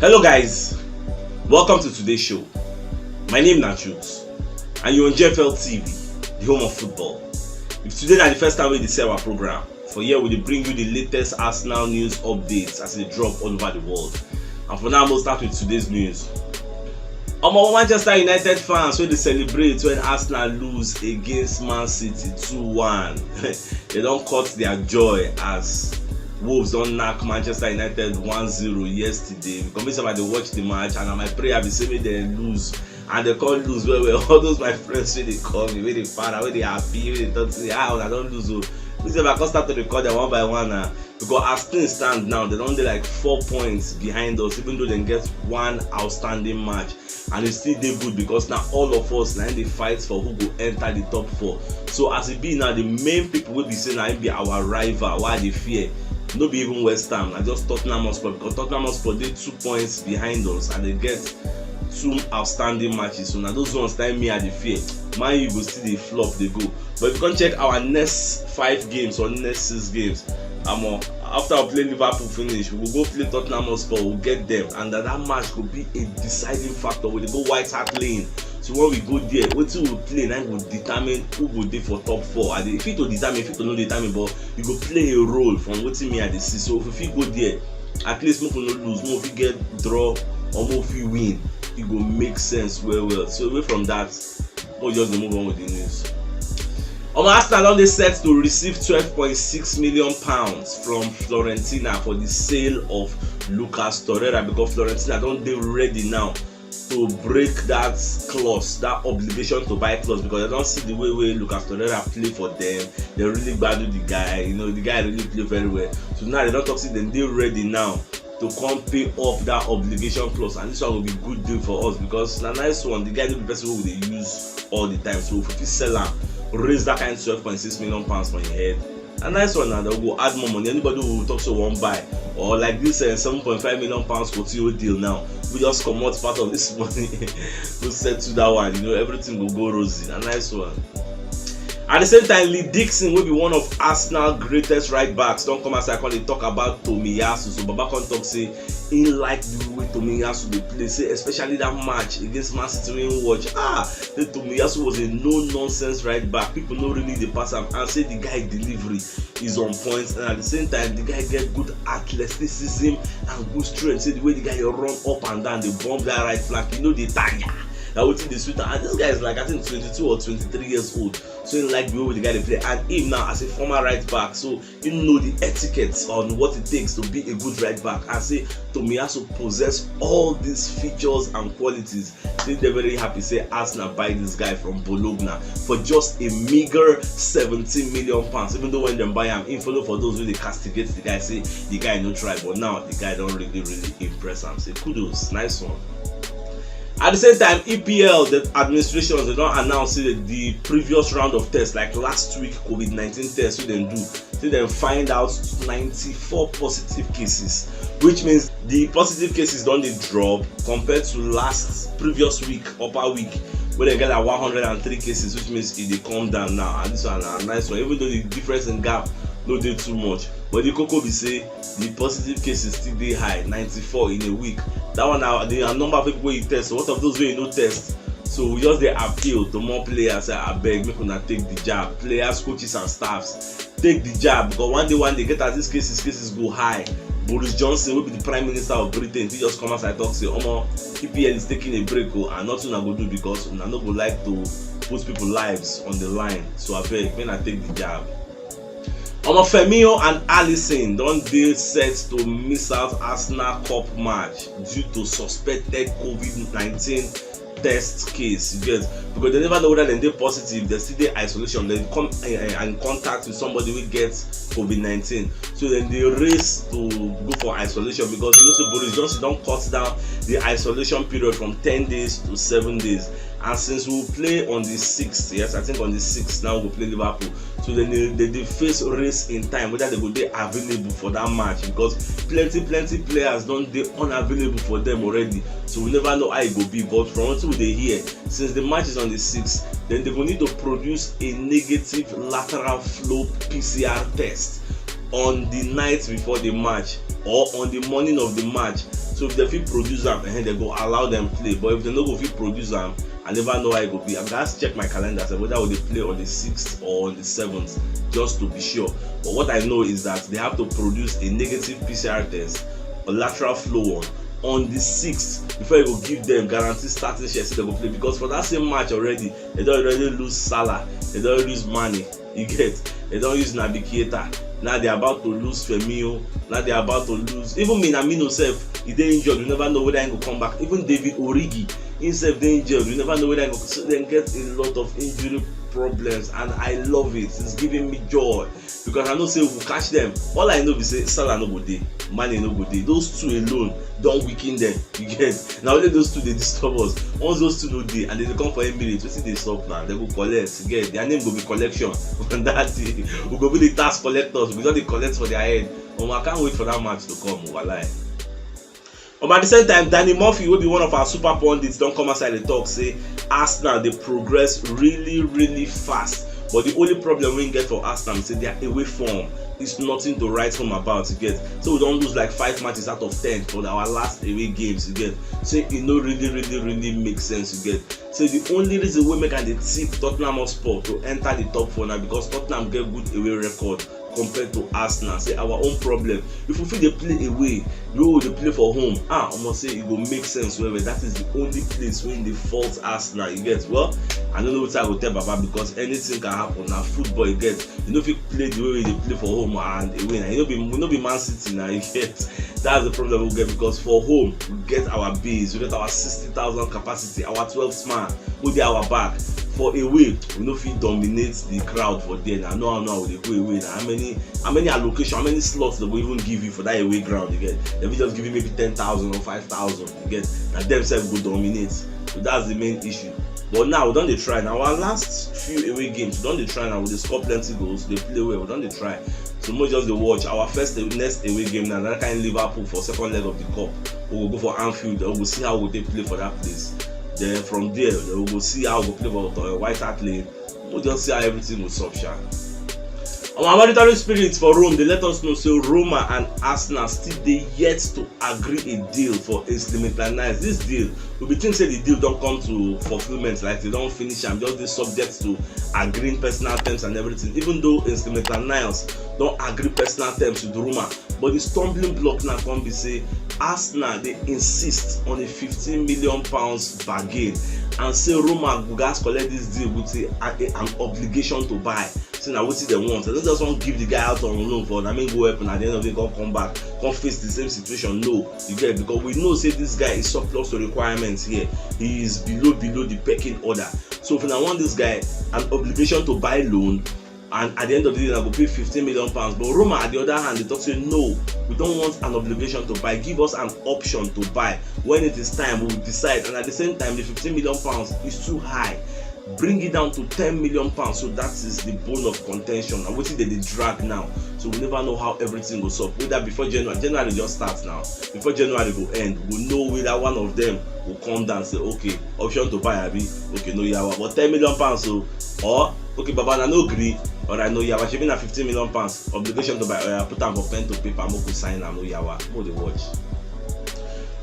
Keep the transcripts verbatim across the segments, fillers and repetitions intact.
Hello guys, welcome to today's show. My name na Chuks and you're on G F L T V, the home of football. If today na the first time wey you dey see our program, for here we dey bring you the latest Arsenal news updates as e dey drop all over the world. And for now, we'll start with today's news. Omo, Manchester United fans wey dey celebrate when Arsenal lose against Man City two one, they don cut their joy as Wolves don knack Manchester United one zero yesterday. Because me sef I dey watch the match and na my prayer be say make dem lose, and dem come lose well well. All those my friends wey dey call me, wey dey para, wey dey happy, wey dey talk say, "Ah, una don lose o." Me sef I come start to dey call dem one by one na, because as things stand now, dem don dey like four points behind us, even though dem get one outstanding match. And e still dey good because na all of us na im dey fight for who go enter the top four. So as e be now, the main people wey be say na im be our rival, wey I dey fear, no be even West Ham, na just Tottenham Hotspur, because Tottenham Hotspur dey two points behind us and dem get two outstanding matches. So na those ones na im me I dey fear. Man U go still dey flop dey go. But if you come check our next five games or next six games, omo, after we play Liverpool finish, we go go play Tottenham Hotspur, we get them, and that, that match go be a deciding factor. We dey go White Hart Lane, so when we go there, wetin we play na go determine who go dey for top four. I dey fit to determine, fit to no determine, but e go play a role from wetin me I dey see. So if we fit go there, at least make we no lose, make we fit get draw or make we fit win, e go make sense well well. So away from that, we'll just dey move on with the news. Omo, Arsenal don dey set to receive twelve point six million pounds from Fiorentina for the sale of Lucas Torreira, because Fiorentina don dey ready now to break that clause, that obligation to buy clause, because dem don see the way wey Lucas Torreira play for them. Dem really gbadu the guy, you know, the guy really play very well. So now dem don talk say dem dey ready now to come pay up that obligation clause, and this one go be good deal for us because na nice one. The guy no be person wey we dey use all the time, so if we fit sell am, raise that kind twelve point six million pounds for im head, na nice one. Now dem go add more money. Anybody who talk say wan buy, or like this uh, seven point five million pounds Coutinho deal now, we just comot part of this money, go settle that one. You know, everything go go rosy. Na nice one. At the same time, Lee Dixon, wey be one of Arsenal greatest right backs, don come outside come dey talk about Tomiyasu. So Baba come talk say he like the way Tomiyasu dey play, say especially that match against Man City wey he watch. Ah, say Tomiyasu was a no nonsense right back. People no really dey pass am, and say the guy delivery is on point, and at the same time the guy get good athleticism and good strength. Say the way the guy dey run up and down, dey bomb that right flank, you know, dey tire. Na wetin dey sweet am. And this guy is like, I think, twenty-two or twenty-three years old. So he like the way the guy dey play, and him now as a former right back, so he know the etiquette on what it takes to be a good right back. I say Tomiyasu possess all these features and qualities. They dey very happy say Arsenal buy this guy from Bologna for just a meager seventeen million pounds. Even though when dem buy am, him follow for those wey dey castigate the guy, say the guy no try, but now the guy don really really impress am. Say kudos, nice one. At the same time, E P L, the administrations, they don announce say the previous round of tests, like last week COVID nineteen test wey dem do, say dem find out ninety-four positive cases, which means the positive cases don dey drop compared to last previous week, upper week, wey dem get like one hundred and three cases, which means e dey come down now. And this one na nice one, even though the difference in gap no dey too much. But the koko be say the positive cases still dey high, ninety-four in a week. That one na the number of people wey you test. So what of those wey you no test? So we just dey appeal to more players, say, abeg, make una take the jab. Players, coaches and staffs, take the jab, because one day, one day, get as these cases, cases go high. Boris Johnson, wey be the Prime Minister of Britain, he just come outside talk say, omo, E P L is taking a break o, and nothing una go do because una no go like to put people lives on the line. So abeg, make una take the jab. Omo, Firmino and Alisson don dey set to miss out Arsenal Cup match due to suspected COVID nineteen test case. You get, because they never know whether dem dey positive, dem still dey isolation, dem come uh, in contact with somebody wey get COVID nineteen. So dem dey race to go for isolation because you know say Boris Johnson don cut down the isolation period from ten days to seven days. And since we play on the sixth, yes, I think on the sixth now we play Liverpool. So then they, they, they face race in time, whether they go dey available for that match, because plenty, plenty players don dey unavailable for them already. So we never know how e go be. But from wetin we dey hear, since the match is on the sixth, then they go need to produce a negative lateral flow P C R test on the night before the match or on the morning of the match. So if dem fit produce am, eh, dem go allow dem play. But if dem no go fit produce am, I never know how e go be. I gats check my calendar sef, whether we dey play on the sixth or on the seventh, just to be sure. But what I know is that they have to produce a negative P C R test, a lateral flow one, on the sixth before you go give them guarantee starting shares say dem go play, because for that same match already, they don already lose Salah, they don lose Mane, you get, they don use Naby Keita, now they about to lose Firmino, now they about to lose even Minamino sef, he dey injured, you never know whether he go come back. Even David Origi, himself dey injured, you never know whether he go. So dem get a lot of injury problems, and I love it, it's giving me joy, because I know say we go catch them. All I know be say Salah no go dey, Mane no go dey. Those two alone don weaken them. You get, na only those two dey disturb us. Once those two no dey and they dey come for Emirates, wetin dey sup now? They go collect. You get, their name go be collection. On that day, we go be the tax collectors. We don dey collect for their head. Omo, I can't wait for that match to come. Walai. But at the same time, Danny Murphy, wey be one of our super pundits, don come outside dey talk say Arsenal dey progress really, really fast. But the only problem wey get for Arsenal be say their away form is nothing to write home about, you get. So we don lose like five matches out of ten for our last away games, you get. So e no really, really, really make sense, you get. So the only reason wey make I dey tip Tottenham Hotspur to enter the top four na because Tottenham get good away record compared to Arsenal. Say our own problem. If we fit dey play away, the way we dey play for home, ah, omo, say e go make sense well well. That is the only place wey dey fault Arsenal. You get? Well, I no know wetin I go tell Baba, because anything can happen. Na football, you get. You no fit play the way we dey play for home and away. Na you no be, we no be Man City na, you get. That's the problem we get, because for home we get our base, we get our sixty thousand capacity, our twelfth man wey dey our back. For away, we no fit dominate the crowd for there na. No, no, we dey go away na. How many, how many allocation, how many slots they go even give you for that away ground again? They fit just give you maybe ten thousand or five thousand again. Na dem sef go dominate. So that's the main issue. But now we don dey try na. Our last few away games, we don dey try na. We dey score plenty goals, dey play well, we don dey try. So make we just dey watch. Our first, next away game na that kind Liverpool for second leg of the cup. We go go for Anfield, then we go see how we go take play for that place. Then from there, then we go see how we go play for, uh, White Hart Lane. We just see how everything go sup sha. Our monitoring spirits for Rome, they let us know say Roma and Arsenal still dey yet to agree a deal for Ainsley Maitland-Niles. This deal, we be think say the deal don come to fulfilment, like they don finish am, just dey subject to agreeing personal terms and everything. Even though Ainsley Maitland-Niles don agree personal terms with Roma, but the stumbling block now come be say Arsenal dey insist on a fifteen million pounds bargain, and say Roma go gats collect this deal with a, a, an obligation to buy. Say na wetin dem want. Dem no just wan give the guy out on loan for na make go help una, at the end of the day come, come back, come face the same situation. No, you get, because we know say this guy is surplus to requirements here. He is below, below the pecking order. So if una want this guy, an obligation to buy loan, and at the end of the day, una go pay fifteen million pounds. But Roma, at the other hand, they talk say, "No, we don't want an obligation to buy. Give us an option to buy. When it is time, we will decide." And at the same time, the fifteen million pounds is too high. Bring it down to ten million pounds. So that is the bone of contention. And wetin dey dey drag now. So we never know how everything go sup. Whether before January, January just starts now. Before January go end, we know whether one of them will come down and say, "Okay, option to buy, abi? Okay, no yawa. But ten million pounds, so, or, okay, Baba, na no gree. Alright, no yawa. Shebi na fifteen million pounds. Obligation to buy. Oya, put am for pen to paper. Make we sign am. No yawa." Make we dey watch.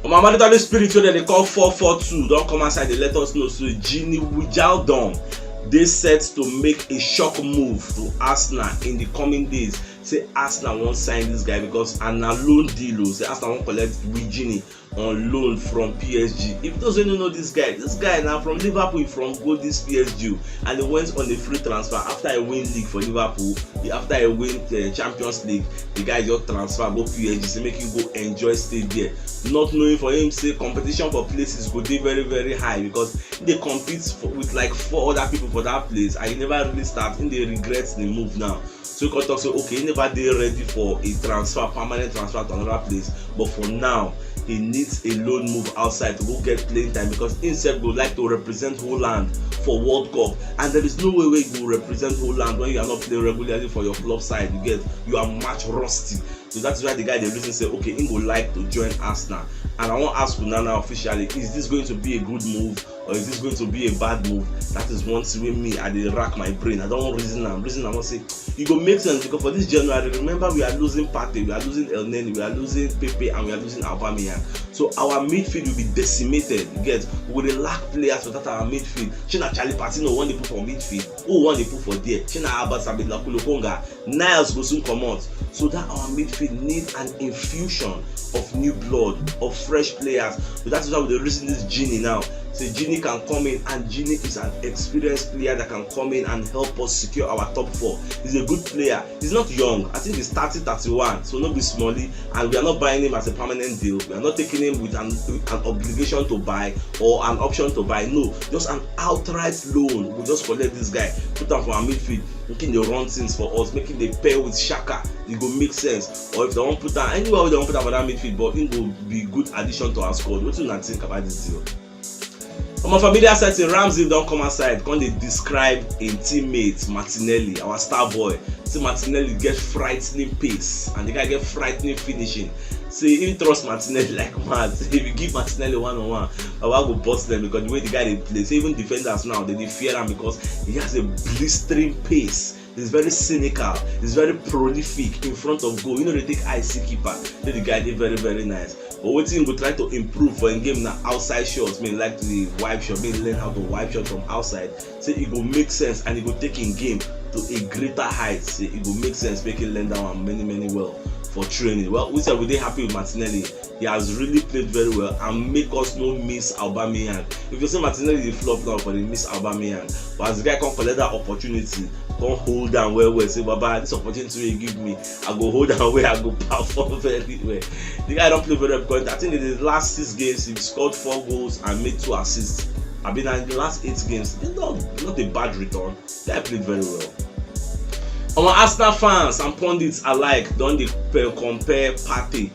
Omo, our monitoring spirit wey dem dey call four four two don come outside dey let us know say Gini Wijnaldum dey set to make a shock move to Arsenal in the coming days. Say Arsenal wan sign this guy because na loan deal o. Say Arsenal wan collect Wijnaldum on loan from P S G. If those wey no know this guy, this guy na from Liverpool, he from go this P S G o, and he went on a free transfer after he win league for Liverpool. He, after he win, uh, Champions League, the guy just transfer go P S G, say make him go enjoy stay there. Not knowing for him say competition for places go dey very, very high, because he dey compete for, with like four other people for that place, and he never really start. He dey regret the move now. So he come talk say, okay, he never dey ready for a transfer, permanent transfer to another place. But for now, he needs a loan move outside to go get playing time, because himself go like to represent Holland for World Cup, and there is no way wey you go represent Holland when you are not playing regularly for your club side. You get, you are much rusty. So that is why the guy dey reason say, okay, he go like to join Arsenal. And I wan ask una now officially, is this going to be a good move, Or is this going to be a bad move? That is one thing wey me, I dey rack my brain. I don reason am, reason am, I say e go make sense, because for this January, remember, we are losing Partey, we are losing Elneny, we are losing Pepe, and we are losing Aubameyang. So our midfield will be decimated. You get, we go dey lack players for that our midfield. Shey na Charlie Patino wan dey put for midfield? Who wan dey put for there? Shey na Albert Sabitzer, Lokonga? Niles go soon comot. So that our midfield need an infusion of new blood, of fresh players. So that is why we dey reason this Gini now. Say Gini can come in, and Gini is an experienced player that can come in and help us secure our top four. He's a good player. He's not young. I think he's thirty, thirty-one, so no be smallie. And we are not buying him as a permanent deal. We are not taking him with an, an obligation to buy or an option to buy. No, just an outright loan. We just collect this guy, put am for our midfield, make him dey run things for us, make him dey pair with Xhaka. E go make sense. Or if they wan put am anywhere wey they wan put am for that midfield, but him go be good addition to our squad. Wetin una think about this deal? Omo, for media setting, Ramsey don come outside, come dey describe im teammate Martinelli, our star boy. Say Martinelli get frightening pace and the guy get frightening finishing. Say he trust Martinelli like mad. Say if you give Martinelli one on one, Baba go burst them, because the way the guy dey play, say even defenders now, they dey fear am because he has a blistering pace. He's very cynical. He's very prolific in front of goal. You know, they take I C keeper. Say the guy dey very, very nice. But wetin he go try to improve for im game na outside shots. Make he like to dey wipe shot, make he learn how to wipe shot from outside. Say e go make sense and e go take im game to a greater height. Say e go make sense, make he learn that one many, many well for training. Well, we say we dey happy with Martinelli. He has really played very well and make us no miss Aubameyang. If you say Martinelli dey flop now, for dey miss Aubameyang. But as the guy come collect that opportunity, come hold am well well. Say, "Baba, this opportunity wey you give me, I go hold am well, I go perform very well." The guy don play very well because I think in the last six games, he scored four goals and made two assists. I mean, in the last eight games, it's not, not a bad return. The guy played very well. Our Arsenal fans and pundits alike don dey pe-, compare Partey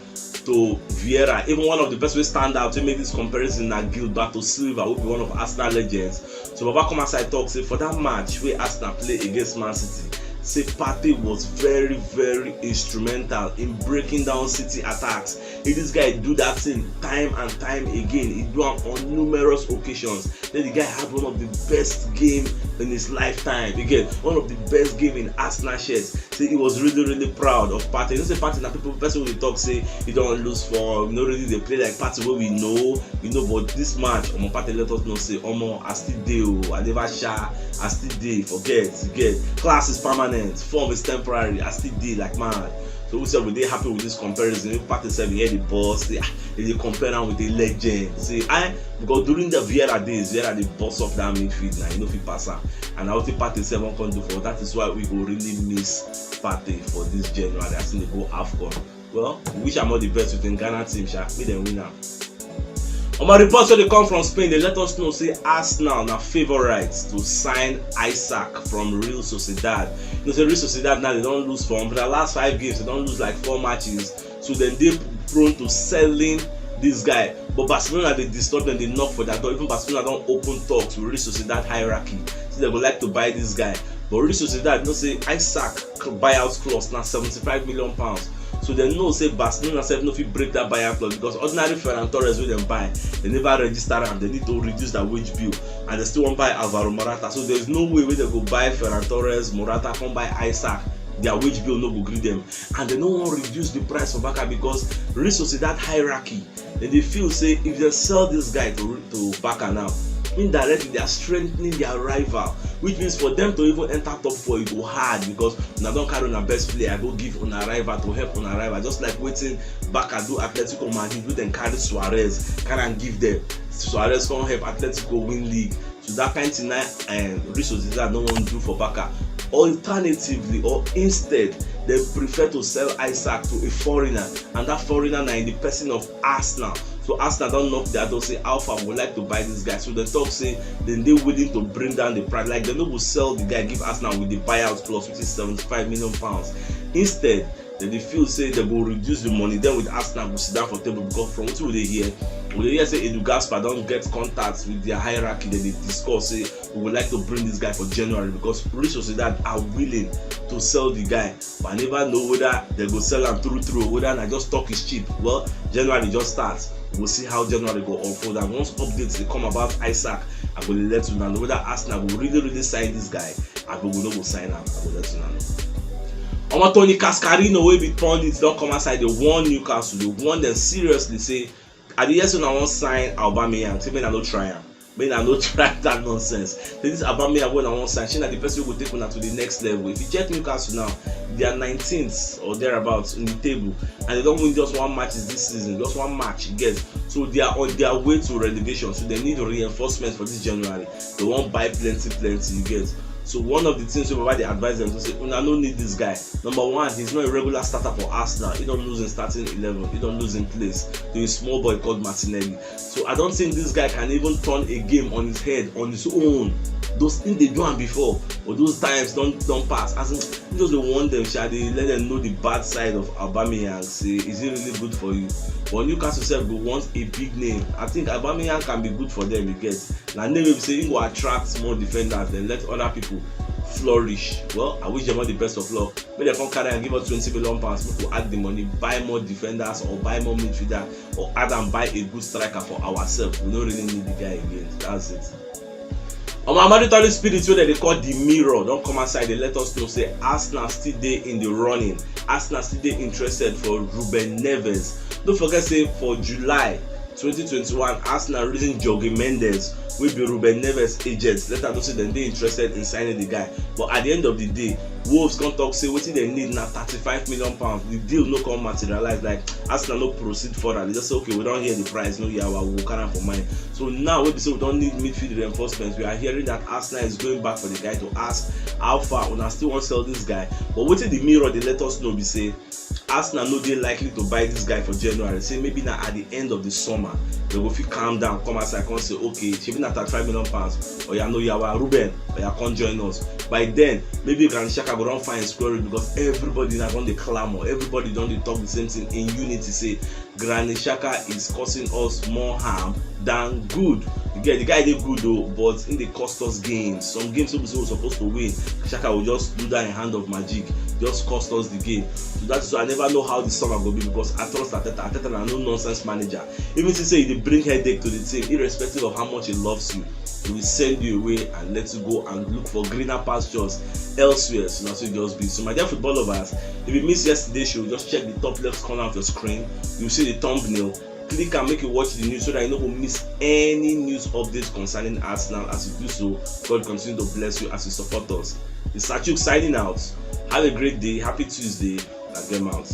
to Vieira. Even one of the person wey stand out to make this comparison na Gilberto Silva, who be one of Arsenal legends. So Baba come outside talk say for that match wey Arsenal play against Man City, say Partey was very, very instrumental in breaking down City attacks. If this guy do that thing time and time again, he do am on numerous occasions. Then the guy had one of the best game in his lifetime. Again, one of the best game in Arsenal shirts. Say he was really, really proud of Partey. You know say Partey na people, person wey dey talk say he don lose form, you know, really dey play like Partey wey we know, you know. But this match, omo, Partey let us know say, omo, I still dey o, I never sha, I still dey. Forget, you get, class is permanent, form is temporary. I still dey like mad. So we say we dey happy with this comparison. If Partey sef hear the boss, they, they dey compare am with a legend. Say, I, because during the Vieira days, Vieira dey boss up that midfield now, you know, fit pass am. And I think Partey sef wan come do for. That is why we go really miss Partey for this January as he go AFCON. Well, we wish am all the best with the Ghana team, sha. Make dem win am. Omo, reports wey dey come from Spain, they let us know say Arsenal na favourites to sign Isak from Real Sociedad. You know say Real Sociedad now, they don lose form. For the last five games, they don lose like four matches. So dem dey prone to selling this guy. But Barcelona dey disturb them, dey knock for their door. Even Barcelona don open talks with Real Sociedad hierarchy. So they go like to buy this guy. But Real Sociedad know say Isak buyout clause na seventy-five million pounds. So dem know say Barcelona sef no fit break that buyout clause, because ordinary Ferran Torres wey dem buy, they never register am. They need to reduce their wage bill, and they still wan buy Alvaro Morata. So there's no way wey they go buy Ferran Torres, Morata, come buy Isak. Their wage bill no go gree them, and they no wan reduce the price for Barca because Real Sociedad hierarchy, dem dey feel say if they sell this guy to, to Barca now, indirectly they are strengthening their rival, which means for them to even enter top four, it go hard because una don carry una best player go give una rival to help una rival, just like wetin Barca do Atletico Madrid, wey dem carry Suarez, carry am give them. Suarez come help Atletico win league. So that kind thing na, eh, Real Sociedad no wan do for Barca. Alternatively, or instead, they prefer to sell Isak to a foreigner, and that foreigner na in the person of Arsenal. So Arsenal don knock their door, say, "How far, we would like to buy this guy." So they talk say dem dey willing to bring down the price. Like, they no go sell the guy give Arsenal with the buyout clause, which is seventy-five million pounds. Instead, dem dey feel say dem go reduce the money. Then with Arsenal go sit down for table, because from wetin we dey hear, we dey hear say Edu Gaspar don get contacts with their hierarchy. Dem dey discuss say, "We would like to bring this guy for January," because Real Sociedad are willing to sell the guy. But I never know whether they go sell am through through, whether na just talk is cheap. Well, January just start. We'll see how January go unfold. And once updates dey come about Isak, I go let una know whether Arsenal go really really sign this guy abi we no go sign am. I go let una know. Omo, Tony Cascarino wey be pundit don come outside dey warn Newcastle, dey warn dem seriously say, I dey hear say una wan sign Aubameyang, say make una no try am, make una no try that nonsense. Say this Aubameyang wey una wan sign, shey na the person wey go take una to the next level? If you check Newcastle now, they are nineteenth or thereabouts in the table, and they don win just one match this season, just one match, you get. So they are on their way to relegation, so they need reinforcement for this January. They wan buy plenty plenty, you get. So one of the things wey Baba dey advise them to say, una no need this guy. Number one, he's not a regular starter for Arsenal. He don lose him starting eleven, he don lose him place to a small boy called Martinelli. So I don't think this guy can even turn a game on his head on his own. Those things they do am before, but those times don don pass. As in, he just dey warn them, sha, dey let them know the bad side of Aubameyang. Say, is he really good for you? But Newcastle sef go want a big name. I think Aubameyang can be good for them, you get. Na name wey be say he go attract more defenders, then let other people flourish. Well, I wish them all the best of luck. Make dem come carry and give us twenty million pounds. Make we add the money, buy more defenders or buy more midfielder, or add and buy a good striker for ourselves. We don't really need the guy again. That's it. Omo, Amadu Tali Spirit, wey dem dey call the Mirror, don come outside dey let us know say Arsenal still dey in the running. Arsenal still dey interested for Ruben Neves. Don't forget say for July twenty twenty-one, Arsenal reason Jorge Mendes, wey be Ruben Neves agent, let am know say dem dey interested in signing the guy. But at the end of the day, Wolves come talk say wetin dem need na thirty-five million pounds. The deal no come materialize. Like, Arsenal no proceed further. They just say, okay, we don hear the price, no yawa, we go carry am for mind. So now wey be say we don need midfield reinforcement, we are hearing that Arsenal is going back for the guy to ask how far una still wan sell this guy. But wetin the Mirror dey let us know be say Arsenal no dey likely to buy this guy for January. Say maybe na at the end of the summer they go fit calm down, come outside, come say, okay, shebi na thirty-five million pounds, oya, no yawa, Ruben, oya, come join us. By then, maybe Granit Xhaka go don find square root, because everybody na don dey clamor, everybody don dey talk the same thing in unity, say Granit Xhaka is causing us more harm than good. You get, the guy dey good though, but he dey cost us games. Some games wey be say we suppose to win, Xhaka will just do that in hand of magic, just cost us the game. So that is why I never know how the summer go be, because I trust Arteta. Arteta na no nonsense manager. Even if say he dey bring headache to the team, irrespective of how much he loves you, he will send you away and let you go and look for greener pastures elsewhere. So na so e just be. So my dear football lovers, if you miss yesterday show, just check the top left corner of your screen. You see the thumbnail. Click and make you watch the news so that you no go miss any news updates concerning Arsenal. As you do so, God continue to bless you as you support us. It's Sachuk signing out. Have a great day. Happy Tuesday. Na dem out.